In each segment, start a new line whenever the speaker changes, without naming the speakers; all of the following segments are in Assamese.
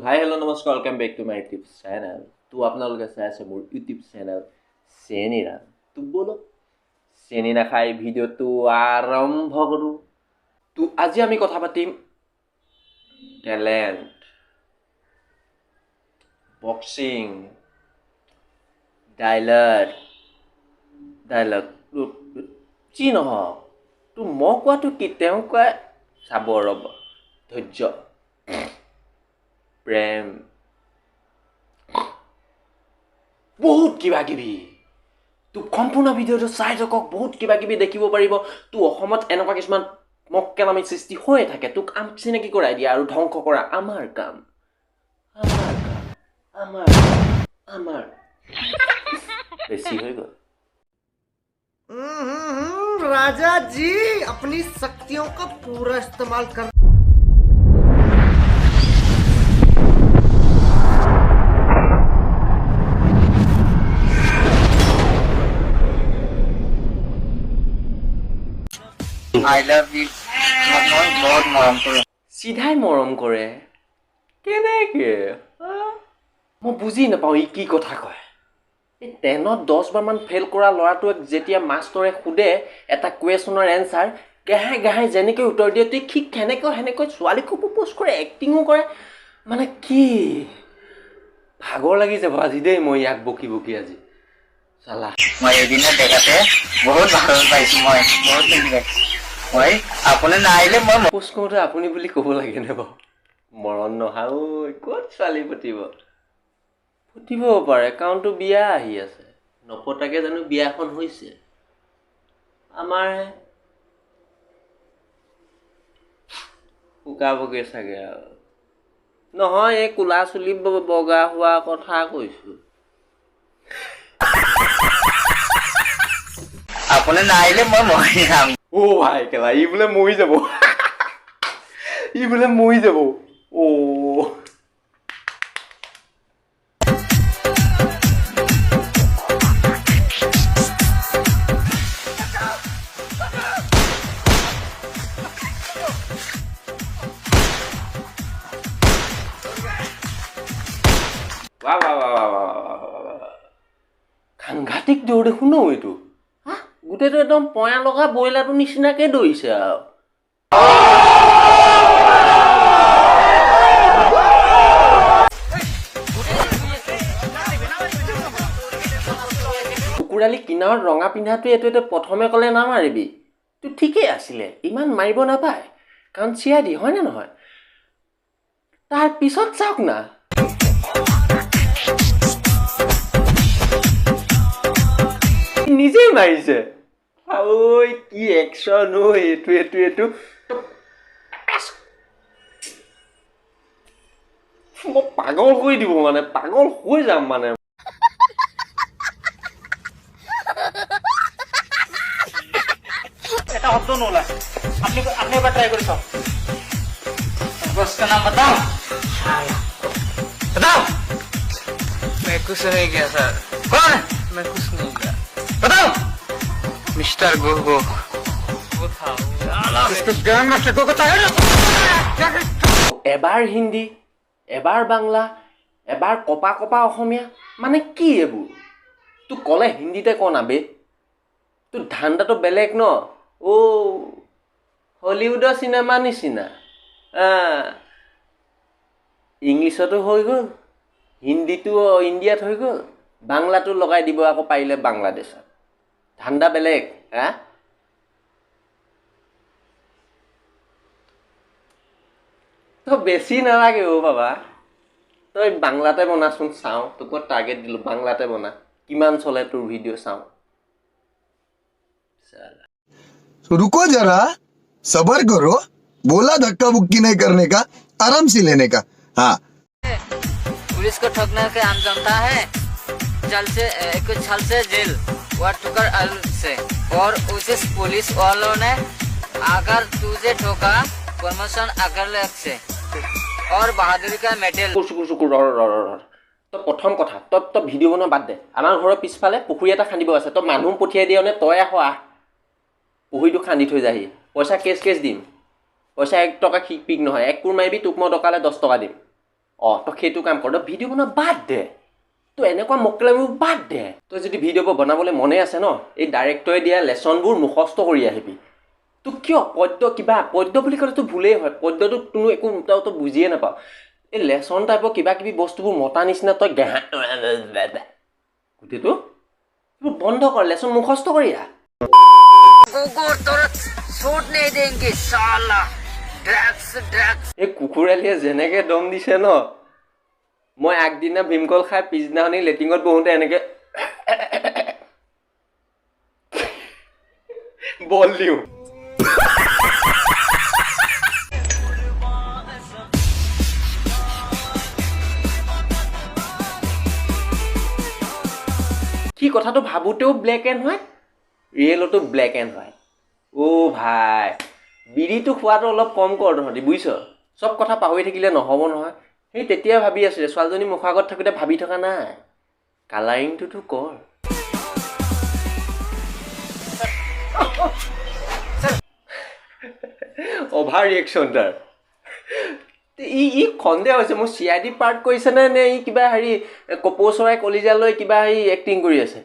হাই হেল্ল' নমস্কাৰ, welcome back to my YouTube channel. তো আপোনালোকে চাই আছে মোৰ ইউটিউব চেনেল চেনিৰাম। তো ব'লক চেনি নাখাই ভিডিঅ'টো আৰম্ভ কৰোঁ। তো আজি আমি কথা পাতিম টেলেণ্ট, বক্সিং, ডাইলগ ডাইলগ যি নহওক, তো মই কোৱাটো কি, তেওঁ কোৱা চাব ৰ'ব, ধৈৰ্য, প্ৰেম, বহুত কিবা কিবি। তো সম্পূৰ্ণ ভিডিঅ'টো চাই থাকক, বহুত কিবা কিবি দেখিব পাৰিব। তো অসমত এনেকুৱা কিছুমান মক্কেলামি সৃষ্টি হৈয়ে থাকে, তোক আম চিনাকি কৰাই দিয়া আৰু ধ্বংস কৰা আমাৰ কাম, আমাৰ কাম, আমাৰ আমাৰ বেছি হৈ গ'ল।
राजा जी अपनी शक्तियों का पूरा इस्तेमाल कर।
I love you. মই বহুত মৰম কৰোঁ।
চিধাই মৰম কৰে কেনেকে মই বুজি নাপাওঁ, ই কি কথা কয়। এই টেনত 10 বাৰমান ফেইল কৰা ল'ৰাটোক যেতিয়া মাষ্টৰে সোধে এটা কুৱেশ্যনৰ এনচাৰ, গেহাই গেহাই যেনেকৈ উত্তৰ দিয়ে, তুই ঠিক সেনেকৈ সেনেকৈ ছোৱালীকো প্ৰপ'জ কৰে, এক্টিঙো কৰে, মানে কি ভাগৰ লাগি যাব আজি দেই মই ইয়াক বকি বকি আজি চালা।
মই এদিনৰ দেখাতে বহুত ভাল পাইছোঁ, মই বহুত বেছি পাইছোঁ। মই আপুনি নাহিলে মই
প্ৰপ'জ কৰোঁতে আপুনি বুলি ক'ব লাগেনে বাৰু? মৰণ নহা ঐ, ক'ত ছোৱালী পতিব? পতিবও পাৰে, কাৰণতো বিয়া আহি আছে, নপতাকে জানো বিয়াখন হৈছে? আমাৰহে শুকাবগৈ চাগে আৰু। নহয়, এই ক'লা চুলি বগা হোৱা কথা কৈছোঁ।
আপুনি নাহিলে মই মৰি যাম।
অ' ভাই কেলা, ই বোলে মৰি যাব, ই বোলে মৰি যাব। অ' বাহ বাহ বাহ বাহ বাহ বাহ বাহ বাহ, সাংঘাতিক দৌৰ দেখোন ন এইটো। হা, গোটেইটো একদম পয়া লগা ব্ৰইলাৰটোৰ নিচিনাকে দৌৰিছে আৰু। কুকুৰালি কিনাৰত ৰঙা পিন্ধাটোৱে এইটো এতিয়া প্ৰথমে ক'লে নামাৰিবি, তো ঠিকেই আছিলে, ইমান মাৰিব নাপায়, কাৰণ চিয়াদি হয়নে নহয়? তাৰ পিছত চাওক না, নিজেই মাৰিছে। ঐ কি একশ্যন ঐ, এইটো এইটো এইটো মই পাগল কৰি দিব, মানে পাগল হৈ যাম মানে।
এটা শব্দ নোলায়। আপনি আপনি এবাৰ ট্ৰাই কৰি চাওক। बस का नाम बताओ, बताओ। मैं कुछ नहीं किया सर। कौन है? मैं कुछ नहीं किया। बताओ। मिस्टर गोगो वो था। इसको गैंग मास्टर गोगो था।
এবাৰ হিন্দী, এবাৰ বাংলা, এবাৰ কপা কপা অসমীয়া, মানে কি এইবোৰ? তোক ক'লে হিন্দীতে ক না বে, তোৰ ধান্দাটো বেলেগ ন। অ' হলিউডৰ চিনেমা নিচিনা, ইংলিছতো হৈ গ'ল, হিন্দীটো ইণ্ডিয়াত হৈ গ'ল, বাংলাটো লগাই দিব আকৌ পাৰিলে বাংলাদেশত। ধান্দা বেলেগ। হা, তই বেছি নালাগে অ' বাবা, তই বাংলাতে বনাচোন চাওঁ, তোক মই টাৰ্গেট দিলোঁ, বাংলাতে বনা, কিমান চলে তোৰ ভিডিঅ' চাওঁ।
रुको जरा, सबर करो, बोला धक्का बुक्की नहीं करने का, आराम से लेने का। हाँ,
पुलिस को ठोकने के आम जनता है, जल से एक छल से जेल और ठोकर अल से, और उसे पुलिस वालों ने अगर तुझे ठोका प्रमोशन अगर से और बहादुरी का मेडल।
কৰিছোঁ কৰিছোঁ ৰ ৰ ৰ ৰ, তই প্ৰথম কথা, তই তই ভিডিঅ' বনোৱা বাদ দে। আমাৰ ঘৰৰ পিছফালে পুখুৰী এটা খান্দিব আছে, তই মানুহ পঠিয়াই দিয় নে তই আহ, আহ পুখুৰীটো খান্দি থৈ যাহি। পইচা কেছ কেছ দিম, পইচা 1 টকা পিক নহয়, 1 কোৰ মাৰিবি, তোক মই দৰকাৰ হ'লে 10 টকা দিম। অঁ, তই সেইটো কাম কৰ, তই ভিডিঅ' বনোৱা বাদ দে, তই এনেকুৱা মক্কেলামিবোৰ বাদ দে। তই যদি ভিডিঅ'বোৰ বনাবলৈ মনে আছে ন, এই ডাইৰেক্টৰে দিয়া লেচনবোৰ মুখস্থ কৰি আহিবি। তোক কিয় পদ্য কিবা পদ্য বুলি ক'লেতো ভুলেই হয়, পদ্যটো কোনো একো তই বুজিয়ে নাপাৱ। এই লেচন টাইপৰ কিবা কিবি বস্তুবোৰ মতা নিচিনা তই গেহা গোটেইটো এইবোৰ বন্ধ কৰ, লেচন মুখস্থ কৰি আহ। এই কুকুৰালিয়ে যেনেকৈ দম দিছে ন, মই আগদিনা ভীমকল খাই পিছদিনাখনি লেট্ৰিনত বহোঁতে এনেকৈ বল দিওঁ। কি কথাটো ভাবোঁতেও ব্লেক এণ্ড হোৱাইট, ৰিয়েলতো ব্লেক এণ্ড হোৱাইট। অ' ভাই, বিড়িটো খোৱাটো অলপ কম কৰ তহঁতি, বুজিছ? চব কথা পাহৰি থাকিলে নহ'ব নহয়। সেই তেতিয়া ভাবি আছিলে, ছোৱালীজনী মুখৰ আগত থাকোঁতে ভাবি থকা নাই, কালাৰিংটোতো কৰ। অভাৰ ৰিয়েকশ্যন তাৰ। ই সন্দেহ হৈছে মোৰ CID part কৰিছে নে নে ই কিবা হেৰি কপৌ চৰাই কলিজালৈ কিবা হেৰি এক্টিং কৰি আছে।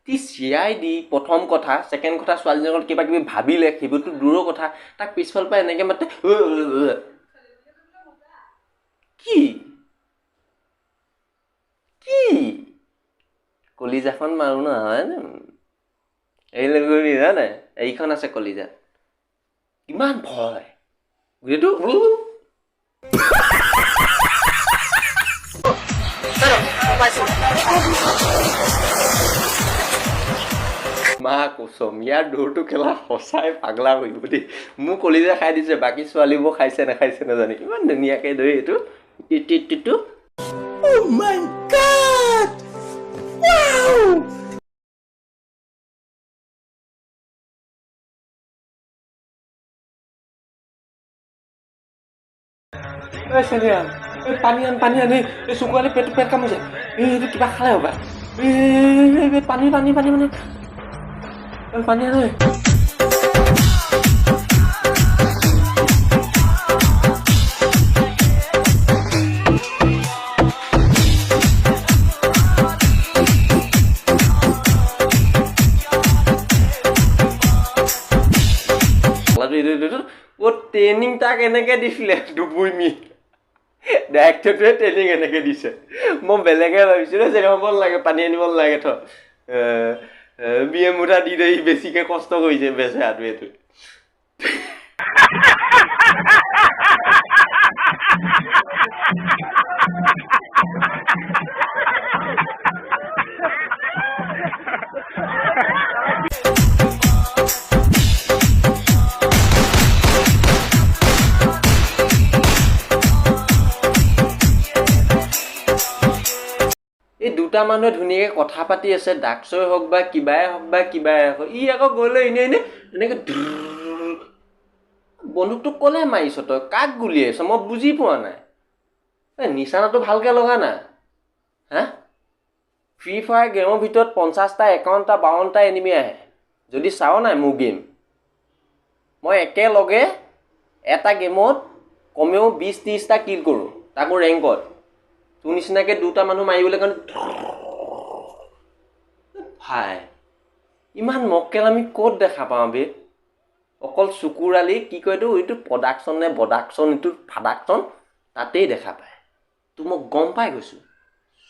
ই CID প্ৰথম কথা, ছেকেণ্ড কথা ছোৱালীজনীৰ লগত কিবা কিবি ভাবিলে সেইবোৰতো দূৰৰ কথা, তাক পিছফালৰ পৰা এনেকৈ মাতে কি কি কলিজাখন মাৰো নহয় এই জানে এইখন আছে কলিজা, ইমান ভয় গোটেইটো। মা কচম, ইয়াৰ দৌৰটো খেলা সঁচাই পাগলা কৰিব দেই। মোৰ কলিজা খাই দিছে, বাকী ছোৱালীবোৰ খাইছে নাখাইছে নাজানে। ইমান ধুনীয়াকৈ ধৰি এইটো টিটো। পানী আন, পানী আন, এই চকুৱালি পেট পেট কামুৰিছে, এই এইটো কিবা খালে হ'বা, এই পানী পানী পানী পানী পানী আন। ট্ৰেইনিং তাক এনেকৈ দিছিলে ডুবুই মি ডাইৰেক্টৰটোৱে ট্ৰেইনিং এনেকৈ দিছে। মই বেলেগে ভাবিছিলোঁ যে হ'ব নালাগে, পানী আনিব নালাগে, থ বি এম মুঠা দি দেই, বেছিকৈ কষ্ট কৰিছে বেচেৰাটোৱে এইটো। এই দুটা মানুহে ধুনীয়াকৈ কথা পাতি আছে, ডাক্সই হওক বা কিবাই হওক বা কিবাই হওক, ই আকৌ গ'লে এনেই এনেই এনেকৈ বন্দুকটোক ক'লে মাৰিছ তই, কাক গুলিয়াইছ মই বুজি পোৱা নাই। এই নিচানাটো ভালকৈ লগা না। হা, ফ্ৰী ফায়াৰ গেমৰ ভিতৰত 50টা 51টা 52টা এনিমি আহে। যদি চাওঁ নাই মোৰ গেম, মই একেলগে এটা গেমত কমেও 20-30টা কিল কৰোঁ, তাকো ৰেংকত। তোৰ নিচিনাকৈ দুটা মানুহ মাৰিবলৈ কাৰণে ভাই ইমান মক্কেল আমি ক'ত দেখা পাওঁ বে। অকল চকুৰ আলি কি কয় এইটো, এইটো প্ৰডাকশ্যন নে বডাকশ্যন, এইটো ফাডাকশ্যন তাতেই দেখা পায়। তো মই গম পাই গৈছোঁ,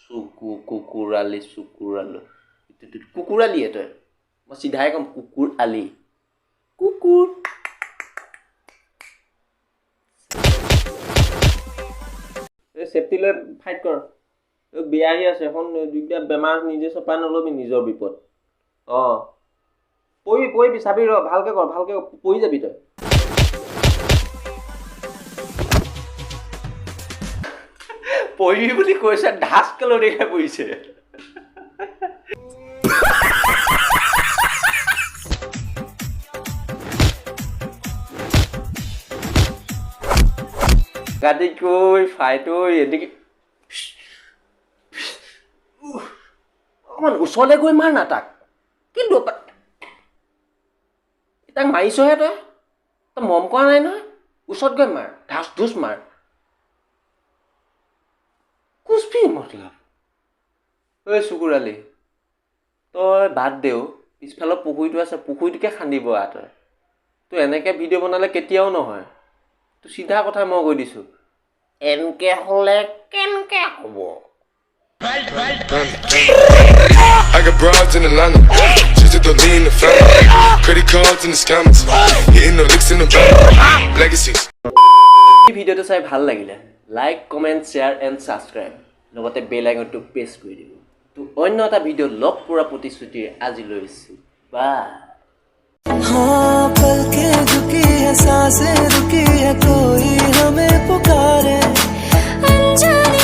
চকু কুকুৰ আলি চকুৰ আলু কুকুৰ আলিয়ে তই, মই চিধাই ক'ম কুকুৰ আলি কুকুৰ। এই চেফটি লৈ ফাইট কৰ, বিয়া আহি আছে এখন, দিগদাৰ বেমাৰ নিজে চপাই নল'বি নিজৰ বিপদ। অঁ, পৰিবি পৰিবি, চাবি ৰ, ভালকৈ কৰ, ভালকৈ পৰি যাবি তই। পৰিবি বুলি কৈছে, ঢাচকৈ লৰি খাই পৰিছে। গাড়ীকৈ ফাইট এনেকে অকণমান ওচৰলৈ গৈ মাৰ না তাক, কিন্তু তাক মাৰিছহে তই, তই মৰম কৰা নাই নহয়, ওচৰত গৈ মাৰ, ঢাচ ধুচ মাৰ। মতলব? ঐ চুকুৰ আলি, তই বাদ দেও, পিছফালৰ পুখুৰীটো আছে, পুখুৰীটোকে খান্দিব আহ তই। তই এনেকৈ ভিডিঅ' বনালে কেতিয়াও নহয়। তোৰ চিধা কথা মই কৈ দিছোঁ, এনেকৈ হ'লে কেনেকৈ হ'ব?
I got broads in Atlanta. Just to lean the family. Credit cards and the scammers. Hitting the licks in the van. Legacies.
এই ভিডিঅ'টো চাই ভাল লাগিলে like, comment, share and subscribe, লগতে বেল আইকনটো প্ৰেছ কৰি দিব। তো অন্য এটা ভিডিঅ' লগ পোৱাৰ প্ৰতিশ্ৰুতিৰে আজি লৈছোঁ, বাই।
हाँ, पलकें झुकी है, सांसें रुकी है, कोई हमें पुकारे।
अनजाने।